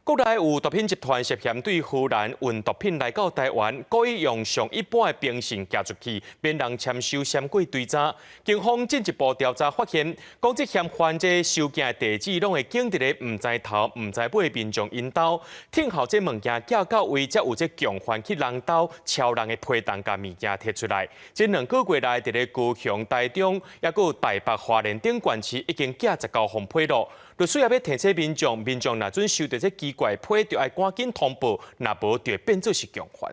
國內有毒品集團涉嫌對荷蘭運毒品來到台灣，故意用上一半的平信寄出去，免人簽收閃過追查。警方進一步調查發現，講這嫌犯這收件的地址攏會經佇咧毋知頭毋知尾的民眾𪜶兜，聽候這物件寄到位，才有這共犯去人兜抄人的批檔共物件提出來。這2個月內，佇咧高雄、台中，抑閣有台北、花蓮等縣市，已經寄19封批囉。律師也欲提醒民眾，民眾若準收著這奇怪批，就愛趕緊通報，若無就會變做是共犯。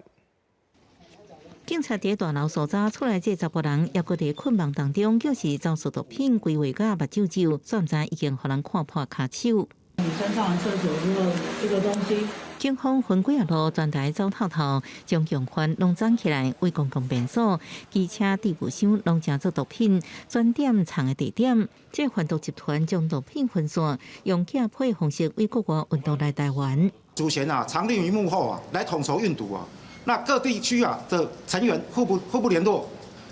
警察佇大樓搜查出來，這查埔人猶閣佇困夢當中，就是走私毒品規劃佮目睭睭，煞毋知已經予人看破跤手。女生上完廁所之後，這個東西。警方分幾仔路全台走透透，將共犯攏攢起來，為公共便所、機車置物箱攏成做毒品專點藏的地點。這販毒集團將毒品分散，用寄批方式為國外運毒來台灣。主嫌啊，藏匿於幕後啊，來統籌運毒啊。那各地區啊的成員互不聯絡，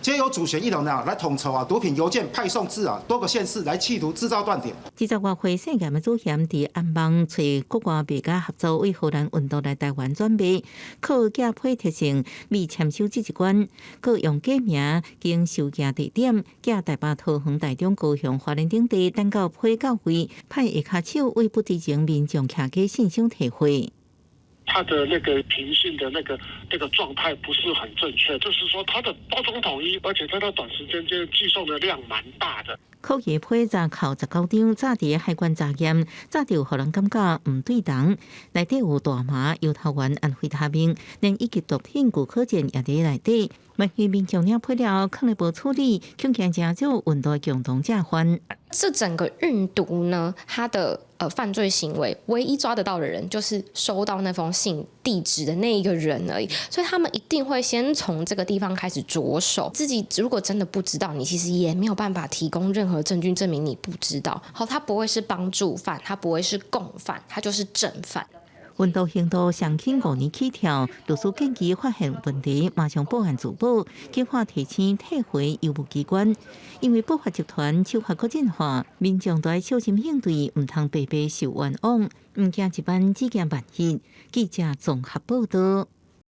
皆由主嫌一人啊來統籌啊毒品郵件派送至啊多個縣市，來企圖製造斷點。20外歲涉嫌的主嫌佇暗網揣國外賣家合作，為荷蘭運毒來台灣轉賣，靠寄批特性未簽收這一關，閣用假名經收件地點寄台北、桃園、台中、高雄、花蓮等地，等到批到位，派下跤手為不知情民眾徛家信箱提貨。他的那個憑信的那個狀態不是很正確，就是說他的包裝統一，而且在他短時間間寄送的量蠻大的。可疑批查扣19張，早佇海關查驗，早就予人感覺毋對頭。內底有大麻、搖頭丸、安非他命，連一級毒品古柯鹼也佇內底。萬一民眾領批了後，囥咧無處理，恐驚誠少運毒共同正犯。這整個運毒呢，他的犯罪行為，唯一抓得到的人就是收到那封信地址的那一個人而已，所以他們一定會先從這個地方開始着手。自己如果真的不知道，你其實也沒有辦法提供任何證據證明你不知道。好，他不會是幫助犯，他不會是共犯，他就是正犯。運毒刑度上輕5年起跳，律師建議發現問題馬上報案自保，計劃提醒退回郵務機關。因為不法集團手法閣進化，民眾都愛小心應對，毋通白白受冤枉。毋驚一萬，只驚萬一。記者綜合報道。